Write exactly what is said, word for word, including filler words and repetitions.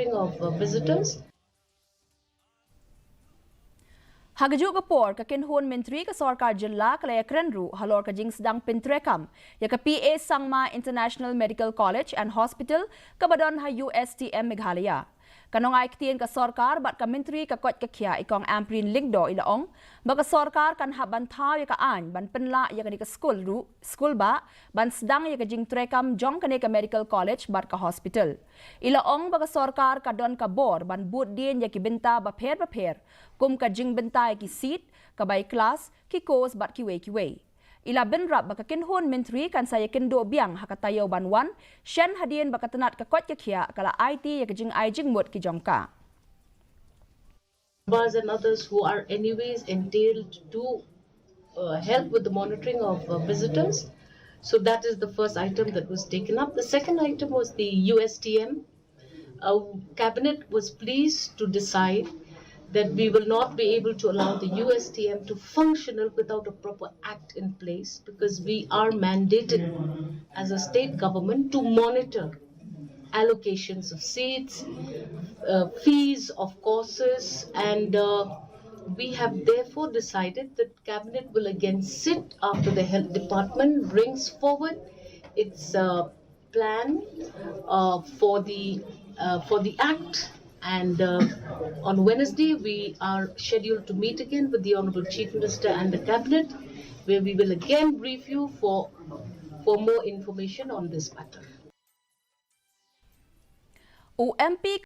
of uh, visitors. Ha kajuh ka por, ka kynhun myntri ka sorkar jylla ka la ïakren ruh halor ka jingsdang pyntreikam ïa ka P A Sangma International Medical College and Hospital kaba don ha U S T M Meghalaya. Ka nongai ktien ka sorkar bad ka myntri ka koit ka khiah i kong Ampareen Lyngdoh i la ong ba ka sorkar kan hap ban thaw ïa ka aiñ ban pynlah ïa kane ka skul ruh, skul bah, ban sdang ïa ka jingtreikam jong kane ka medical college bad ka hospital. I la ong ba ka sorkar ka don ka bor ban bud dien ïa ki bynta bapher bapher, kum ka jingbynta ïa ki seat, ka bai klas, ki course bad kiwei kiwei. I la bynrap ba ka kynhun myntri kan sa ïakynduh biang ha ka taïew ban wan, shen hadien ba ka tnat ka koit ka khiah ka la aiti ïa ka jingai jingmut ki jong ka. Bars and others who are anyways entailed to uh, help with the monitoring of uh, visitors. So that is the first item that was taken up. The second item was the U S T M. Our cabinet was pleased to decide that we will not be able to allow the U S T M to functional without a proper act in place, because we are mandated as a state government to monitor allocations of seats, uh, fees of courses, and uh, we have therefore decided that cabinet will again sit after the health department brings forward its uh, plan uh, for the uh, for the act. And uh, on Wednesday, we are scheduled to meet again with the Honorable Chief Minister and the Cabinet, where we will again brief you for for more information on this matter. U M P